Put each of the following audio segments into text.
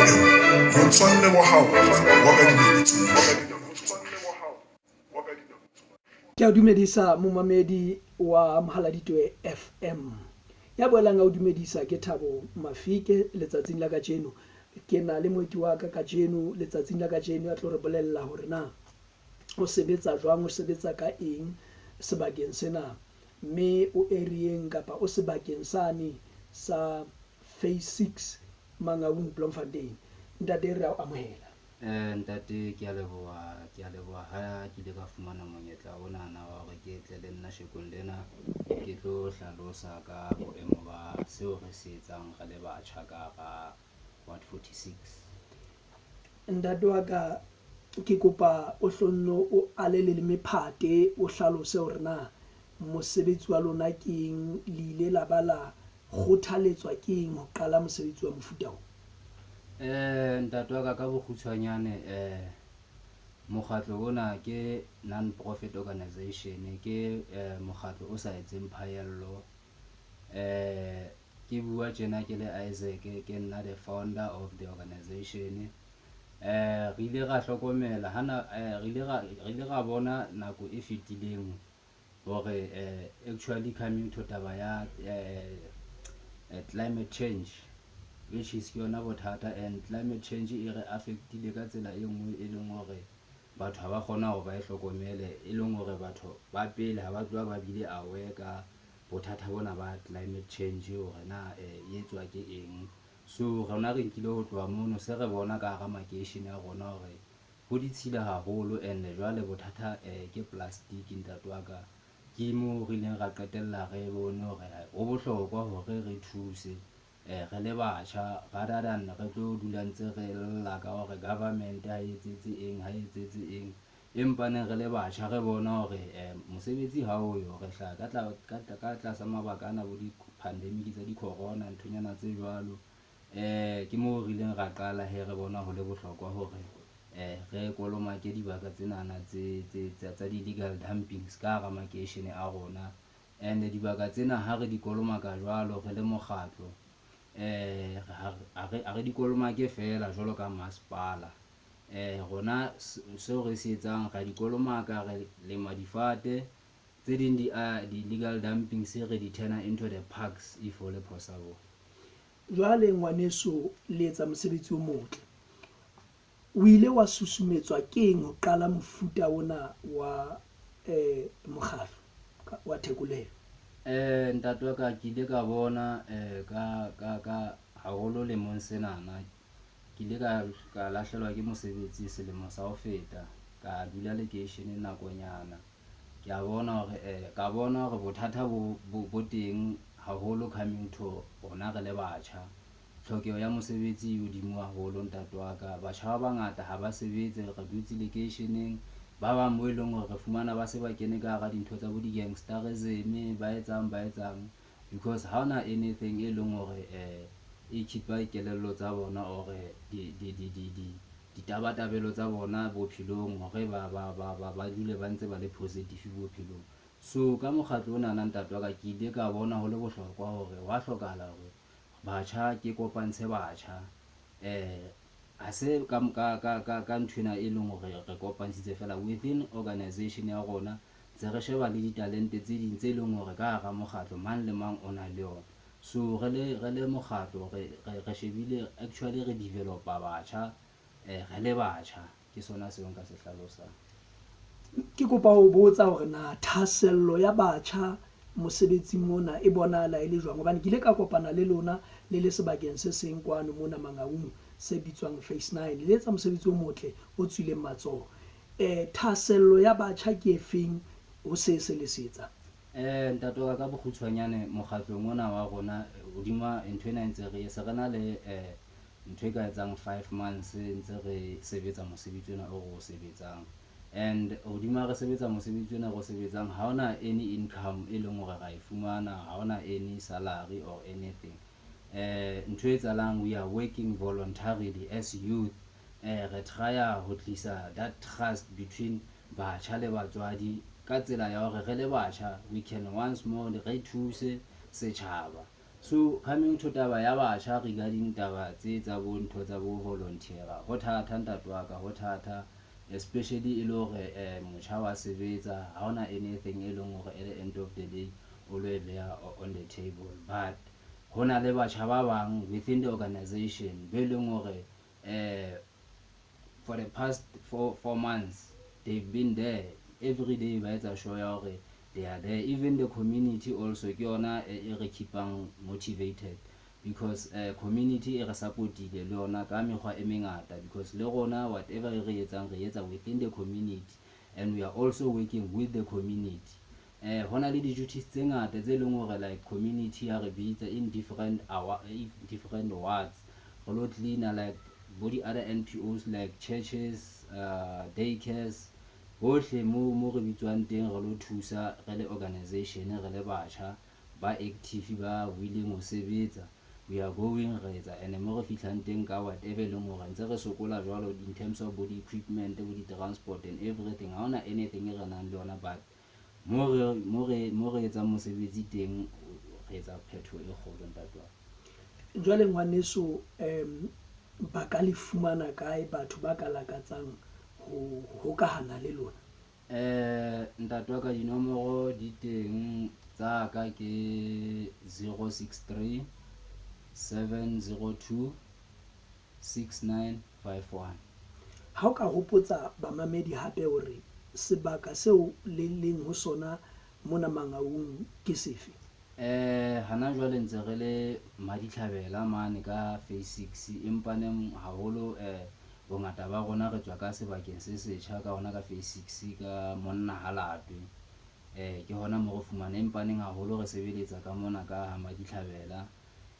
FM, motswalle wa hao wa ka dinako tsohle. Ke a dumedisa momamedi wa Mohaladitoe FM. Ya boelang a o dumedisa ke Thabo Mafike letsatsing la kajeno. Ke na le moeti wa ka kajeno letsatsing la kajeno ya tlo re bolella hore na o sebetsa jwang, o sebetsa ka eng sebakeng sena, mme o area-eng kapa o sebakeng sane sa Phase 6 Mangaung, Bloemfontein. Ntate, re a o amohela. Ntate, ke a leboha, ke a leboha ha ke ile ka fumana monyetla onana wa hore ke tle le nna shekong lena, ke tlo hlalosa ka boemo ba seo re se etsang re le batjha ka hara Ward 46. Ntate wa ka, ke kopa o hlonno o ale le mephate, o hlalose hore na mosebetsi wa lona ke eng, le ile la ba la kgothaletswa ke eng ho qala mosebetsi wa mofuta o? Ntate wa ka, ka bokgutshwanyane, mokgatlo ona ke non-profit organization, ke mokgatlo o sa etseng phaello. Ke bua tjena ke le Isaac, ke nna the founder of the organization. Re ile ra hlokomela hana, re ile ra bona nako e fetileng hore actually coming to taba ya climate change, which is ke yona bothata, and climate change e re affect-ile ka tsela e nngwe e leng hore batho ha ba kgona hore ba e hlokomele, e leng hore batho ba pele ha ba tloha ba bile aware ka bothata bona ba climate change, hore na e etswa ke eng. So rona re nkile ho tloha mono, se re bona ka hara makeishene a rona hore ho ditshila haholo, and jwale bothata ke plastic, ntate wa ka. Ke moo re ileng ra qetella re bone hore ho bohlokwa hore re thuse re le batjha, rather than re tlo dula ntse re lla ka hore government ha e etsetse eng, ha e etsetse eng, empa neng re le batjha re bona hore mosebetsi ha o yo, re hlaha ka tlasa mabaka ana bo di-pandemic tsa di-corona, nthonyana tse jwalo. Ke moo re ileng ra qala he, re bona ho le bohlokwa hore re kolomake dibaka tsenana tsa di-illegal dumpings ka hara makeishene a rona. And dibaka tsena ha re di kolomaka jwalo re le mokgatlo, ha re di kolomake fela jwalo ka masepala. Rona seo re se etsang, ra di kolomaka, re lema difate tse ding, di-illegal dumpings re di turn into the parks if ho le possible. Jwale ngwaneso, le etsa mosebetsi o motle. O ile wa susumetswa ke eng ho qala mofuta ona wa mokgahlo wa thekolelo? Ntate wa ka, ke ile ka bona ka haholo lemong senana, ke ile ka lahlehelwa ke mosebetsi selemo sa ho feta, ka dula lekeisheneng nakonyana. Ke a bona hore ka bona hore bothata bo teng haholo coming to rona re le batjha. Tlhokeho ya mosebetsi e hodimo haholo, ntate wa ka. Batjha ba bangata ha ba sebetse, re dutse lekeisheneng. Ba bang mo e leng hore re fumana ba se ba kene ka hara dintho tsa bo di-gangsterism, ba etsang, ba etsang, because ha hona anything e leng hore e keep-a kelello tsa bona or ditabatabelo tsa bona bophelong, hore ba dule ba ntse ba le positive bophelong. So ka mokgatlo onana, ntate wa ka, ke ile ka bona ho le bohlokwa hore hwa hlokahala hore batjha ke kopantshe batjha. Ha se ka nthwena e leng hore re kopantshitse fela within organization ya rona, ntse re sheba le ditalente tse ding tse leng hore ka hara mokgatlo mang le mang o na le yona. So re le mokgatlo re shebile, actually re develop-a batjha, re le batjha. Ke sona seo nka se hlalosang. Ke kopa ho botsa hore na thahasello ya batjha mosebetsing ona e bonahala e le jwang, hobane ke ile ka kopana le lona le le sebakeng se seng kwano mona Mangaung se bitswang Phase 9. Le etsa mosebetsi o motle o tswileng matsoho. Thahasello ya batjha ke efeng ho se le se etsang? Ntate wa ka, bokgutshwanyane, mokgatlong ona wa rona, hodima ntho ena ntse re se re na le ntho e ka etsang 5 months ntse re sebetsa mosebetsi ona o re o sebetsang. And hodima re sebetsa mosebetsi ona re o sebetsang, ha hona any income e leng hore ra e fumana, ha hona any salary or anything. Ntho e etsahalang, we are working voluntarily as youth. Re try-a ho tlisa that trust between batjha le batswadi ka tsela ya hore re le batjha we can once more re thuse setjhaba. So coming to taba ya batjha regarding taba tse tsa bo ntho tsa bo volunteer-a, ho thata ntate wa ka, ho thata especially e le hore motjha wa sebetsa, ha hona anything e leng hore at the end of the day o lo e beha on the table. But ho na le batjha ba bang within the organization be leng hore for the past 4 months they've been there every day, ba etsa sure ya hore they are there. Even the community also ke yona e re keep-ang motivated, because community e re support-ile le yona ka mekgwa e mengata, because le rona whatever e re etsang, re etsa within the community and we are also working with the community. Hona le di-duties tse ngata tse leng hore like community ya re bitsa in different hour, in different wards, re lo cleaner like bo di-other NPOs like churches, daycares, hohle mo re bitswang teng re lo thusa re le organization, re le batjha ba active, ba willing ho sebetsa. We are going, re etsa, and mo re fihlang teng ka whatever e leng hore ntse re sokola jwalo in terms of bo di-equipment, bo di-transport and everything. Ha hona anything e re nang le yona, but mo re etsang mosebetsi teng, re etsa phetho e kgolo, ntate wa. Jwale ngwaneso, ba ka le fumana kae batho ba ka lakatsang ho hokahana le lona? Ntate wa ka, dinomoro di teng tsa ka ke 063 702 6951. Ha o ka hopotsa bamamedi hape hore sebaka seo le leng ho sona mona Mangaung ke sefe? Hana jwale ntse re le Maditlhabela mane ka phase 6, empaneng haholo bongata ba rona re tswa ka sebakeng se setjha ka hona ka phase 6 ka monna Halatwe. Ke hona mo re fumana, empaneng haholo re sebeletsa ka mona ka ha Maditlhabela.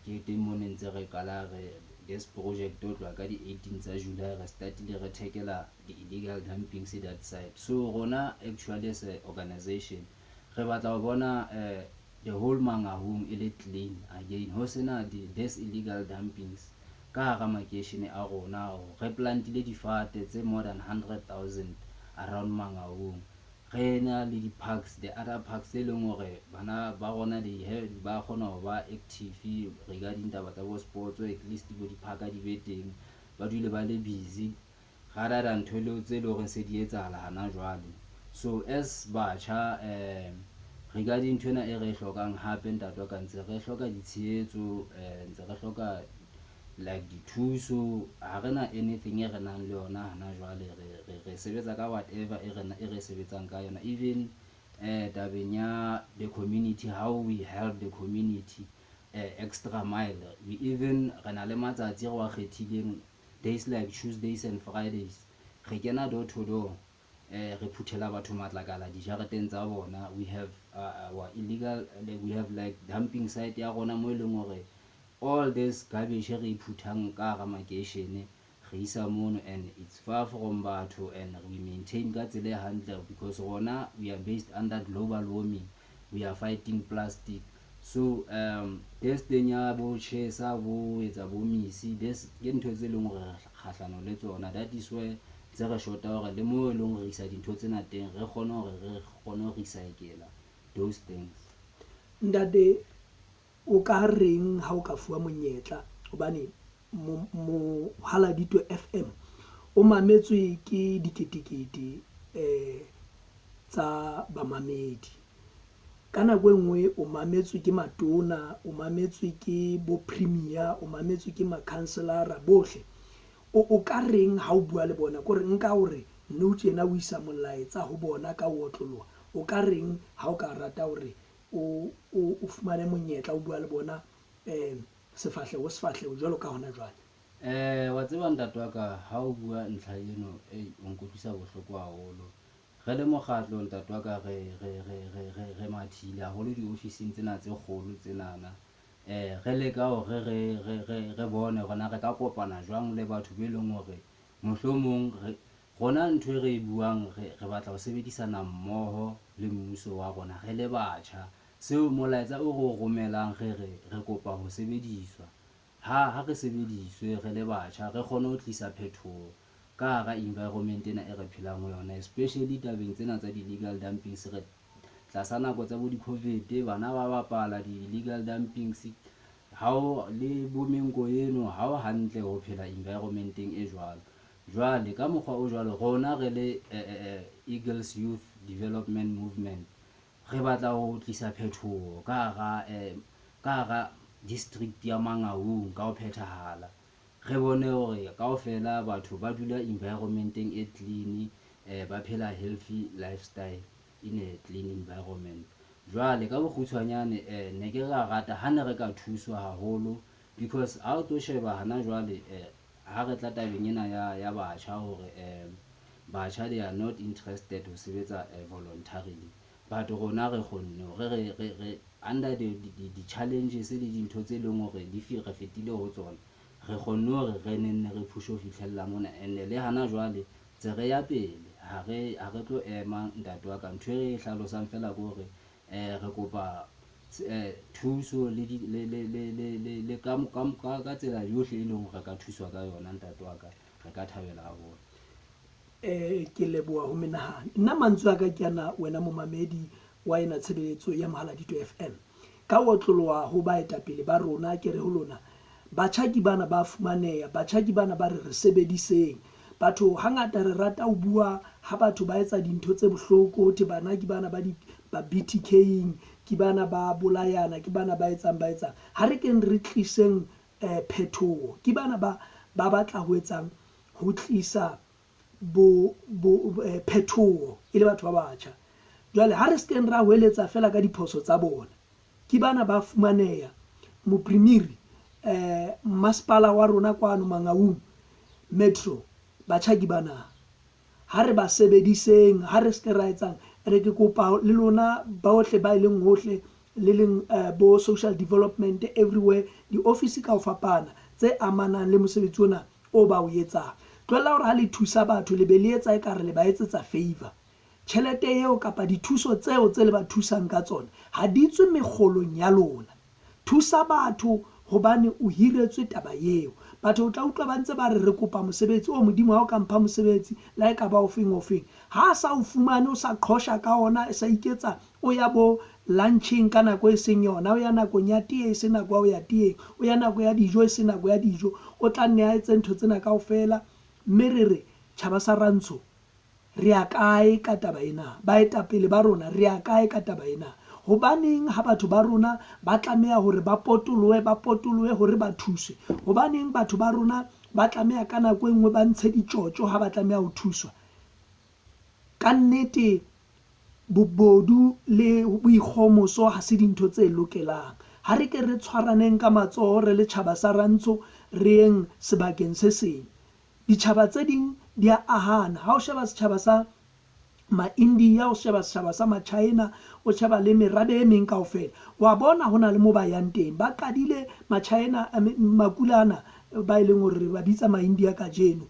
Ke teng mo ne ntse re qala re this project ho tloha ka di-18 tsa July, re start-ile re tackle-a di-illegal dumpings that side. So rona actually as a organization re batla ho bona the whole Mangaung e le clean again, ho sena this illegal dumpings ka hara makeishene a rona. Re plant-ile difate tse more than 100,000 around Mangaung. Re na le di-parks, the other parks tse leng hore bana ba rona ba kgona ho ba active regarding taba tsa bo sports, at least bo di-park di be teng, ba dule ba le busy rather than ntho leo tse leng hore se di etsahala hana jwale. So as batjha, regarding nthwena e re e hlokang hape, ntate wa ka, ntse re hloka ditshehetso, ntse re hloka like dithuso. Ha re na anything e re nang le yona hana jwale, re sebetsa ka whatever e re sebetsang ka yona. Even tabeng ya the community, how we help the community extra mile, we even re na le matsatsi re wa kgethileng, days like Tuesdays and Fridays, re kena door to door, re phuthela batho matlakala dijareteng tsa bona. We have our illegal, we have like dumping site ya rona mo e leng hore all this garbage e re e phuthang ka hara makeishene re isa mono, and it's far from batho and we maintain ka tsela e hantle, because rona we are based under global warming, we are fighting plastic. So this thing ya bo tjhesa, bo etsa bo misi, this ke ntho tse leng hore re kgahlano le tsona. That is why tse re shota hore le mo e leng re isa dintho tsena teng, re kgone hore re kgone ho recycle those things. Ntate, o ka reng ha o ka fuwa monyetla, hobane Mohaladitwe FM o mametswe ke diketekete tsa bamamedi, ka nako e nngwe o mametswe ke matona, o mametswe ke bo premier, o mametswe ke makhanselara bohle, o ka reng ha o bua le bona? Kore nka hore nou tjena o isa molaetsa ho bona ka ho otloloha, o ka reng ha o ka rata hore o fumane monyetla o bua le bona sefahleho sefahleho jwalo ka hona jwale? Wa tseba ntate wa ka, ha o bua ntlha eno e o nkutlwisa bohloko haholo. Re le mokgatlo, ntate wa ka, re mathile haholo diofising tsena tse kgolo tsenana, re leka hore re bone hore na re ka kopana jwang le batho be leng hore mohlomong re rona ntho e re e buang, re batla ho sebedisana mmoho le mmuso wa rona re le batjha. Seo molaetsa o re o romelang, re re re kopa ho sebediswa, ha re sebediswe re le batjha, re kgone ho tlisa phetoho ka hara environment ena e re phelang ho yona, especially tabeng tsena tsa di-illegal dumpings. Re tlasa nako tsa bo di-COVID, bana ba bapala di-illegal dumpings. Ha o le bo menko eno, ha o hantle ho phela environment-eng e jwalo. Jwale ka mokgwa o jwalo, rona re le Eagles Youth Development Movement, re batla ho tlisa phetoho ka hara ka hara district ya Mangaung ka ho phethahala. Re bone hore kaofela batho ba dula environment-eng e clean, ba phela healthy lifestyle in a clean environment. Jwale ka bokgutshwanyane ne ke ra rata ha ne re ka thuswa haholo, because ha o tlo sheba hana jwale, ha re tla tabeng ena ya batjha hore batjha they are not interested ho sebetsa voluntarily. But rona re kgonne hore re under the challenges le dintho tse leng hore di re fetile ho tsona, re kgonne hore re nenne re push ho fihlella mona. And le hana jwale tse re ya pele, ha re tlo ema, ntate wa ka. Ntho e re e hlalosang fela ke hore re kopa thuso le di le le le le le le ka ka ka ka tsela yohle e leng hore re ka thuswa ka yona, ntate wa ka, re ka thabela haholo. Ke leboha ho menahane. Nna mantswe a ka ke ana, wena momamedi wa ena tshebeletso ya Mohaladitwe FM. Ka ho otloloha ho baetapele ba rona, ke re ho lona, batjhaki bana ba fumaneha, batjhaki bana ba re re sebediseng. Batho hangata re rata ho bua ha batho ba etsa dintho tse bohloko, ho thwe bana ke bana ba di ba BTK-ing, ke bana ba bolayana, ke bana ba etsang ba etsang. Ha re keng re tliseng phetoho. Ke bana ba batla ho etsang, ho tlisa bo bo phetoho e le batho ba batjha. Jwale ha re sekeng ra hweletsa fela ka diphoso tsa bona. Ke bana ba fumaneha. Moprimiri, masepala wa rona kwano Mangaung Metro, batjha ke bana. Ha re ba sebediseng, ha re seke ra etsang. Re ke kopa le lona bohle ba e leng hohle le leng bo social development everywhere, di-office ka ho fapana tse amanang le mosebetsi ona o ba o etsang. Tlohella hore ha le thusa batho le be le etsa ekare le ba etsetsa favor. Tjhelete eo kapa dithuso tseo tse le ba thusang ka tsona ha di tswe mekgolong ya lona. Thusa batho hobane o hiretswe taba eo. Batho o tla utlwa ba ntse ba re re kopa mosebetsi, o Modimo ha o ka mpha mosebetsi le ha e ka ba ofeng ofeng. Ha a sa o fumane, o sa qhosha ka ona, o sa iketsa o ya bo luncheng ka nako e seng yona, o ya nakong ya tee e se nako ya ho ya teeng, o ya nako ya dijo e se nako ya dijo, o tla nne a etse ntho tsena kaofela. Mme re re tjhaba sa rantsho, re ya kae ka taba ena? Baetapele ba rona, re ya kae ka taba ena? Hobaneng ha batho ba rona ba tlameha hore ba potolohe, ba potolohe hore ba thuswe? Hobaneng batho ba rona ba tlameha ka nako e nngwe ba ntshe ditjotjo ha ba tlameha ho thuswa? Ka nnete bobodu le boikgohomoso ha se dintho tse lokelang. Ha re ke re tshwaraneng ka matsoho re le tjhaba sa rantsho, re yeng sebakeng se seng. Ditjhaba tse ding di a ahana. Ha o sheba setjhaba sa ma-India, o sheba setjhaba sa ma-China, o sheba le merabe e meng kaofela, wa bona ho na le mo ba yang teng. Ba qadile ma-China, makulana ba e leng hore re ba bitsa ma-India kajeno.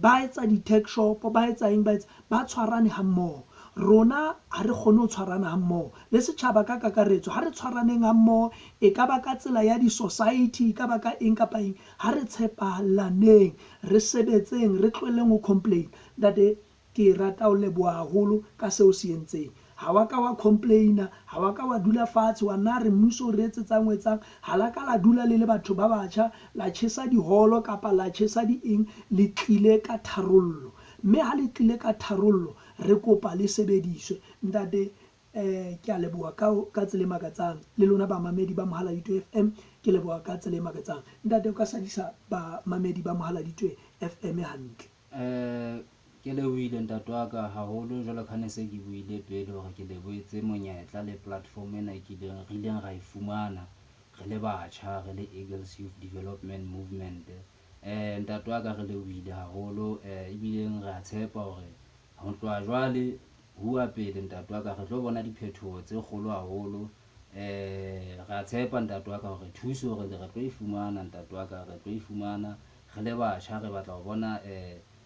Ba etsa di-tuck shop, ba etsa eng, ba etsa, ba tshwarane ha mmoho. Rona ha re kgone ho tshwarana ha mmoho. Le setjhaba ka kakaretso, ha re tshwaraneng ha mmoho, e ka ba ka tsela ya di-society, e ka ba ka eng kapa eng, ha re tshepahalaneng, re sebetseng, re tlohelleng ho complain. Ntate, ke rata ho leboha haholo ka seo se entseng. Ha wa ka wa complain-a, ha wa ka wa dula fatshe wa nna re mmuso o re etsetsang o etsang. Ha la ka la dula le le batho ba batjha, la tjhesa diholo kapa la tjhesa di eng, le tlile ka tharollo. Mme ha le tlile ka tharollo, re kopa le sebediswe. Ntate, ke a leboha ka tsela e makatsang. Le lona bamamedi ba Mohaladitwe FM, ke leboha ka tsela e makatsang. Ntate, o ka sadisa bamamedi ba Mohaladitwe FM hantle. Ke lebohile, ntate wa ka, haholo. Jwalo ka ne se ke buile pele hore ke lebohetse monyetla le platform ena e kileng re ileng ra e fumana re le batjha, re le Eagles Youth Development Movement. Ntate wa ka, re lebohile haholo, ebileng re a tshepa hore ho tloha jwale huwa pele, ntate wa ka, re tlo bona diphethoho tse kgolo haholo. Re a tshepa, ntate wa ka, hore thuso re tlo e fumana, ntate wa ka, re tlo e fumana re le batjha. Re batla ho bona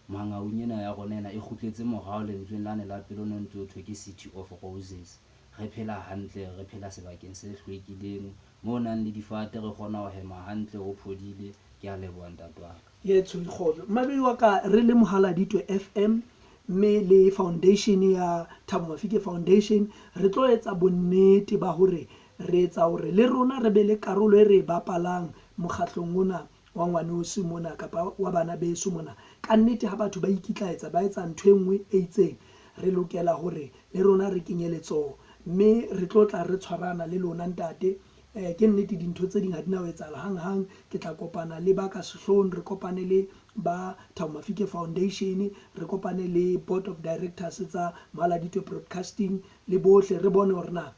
Mangaung ena ya rona ena e kgutletse morao lentsweng lane la pele o ne ntse ho thwe ke City of Roses. Re phela hantle, re phela sebakeng se hlwekileng mo nang le difate, re kgona ho hema hantle, ho phodile. Ke a leboha, ntate wa ka. Yetsho dikgotso mmamedi wa ka, re le Mohaladitwe FM mme le foundation ya Thabo Mafike Foundation, re tlo etsa bonnete ba hore Re etsa hore le rona re be le karolo e re e bapalang mokgatlong ona wa ngwaneso mona kapa wa bana beso mona. Ka nnete ha batho ba ikitlaetsa ba etsa ntho e nngwe e itseng, re lokela hore le rona re kenye letsoho. Mme re tlo tla re tshwarana le lona ntate. Ke nnete dintho tse ding ha di na ho etsahala hanghang. Ke tla kopana le ba ka sehloohong, re kopane le ba Thabo Mafike Foundation, re kopane le board of directors tsa Mohaladitwe Broadcasting le bohle, re bone hore na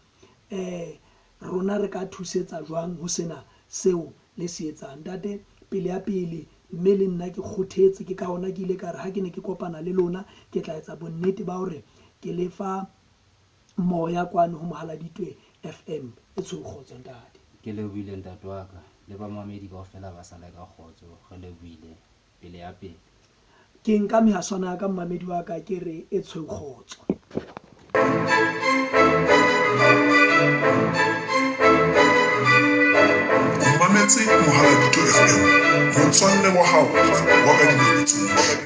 rona re ka thusetsa jwang ho sena seo le se etsang. Ntate, pele ya pele, mme le nna ke kgothetse, ke ka hona ke ile ka re ha ke ne ke kopana le lona ke tla etsa bonnete ba hore ke le fa moya kwano ho Mohaladitwe FM. E tshweu kgotso ntate. Ke lebohile ntate wa ka le bamamedi kaofela ba sale ka kgotso, re lebohile pele ya pele. Ke nka mehaswana ya ka mmamedi wa ka ke re e tshweu kgotso. O mametse Mohaladitwe FM, motswalle wa hao wa ka dinako tsohle.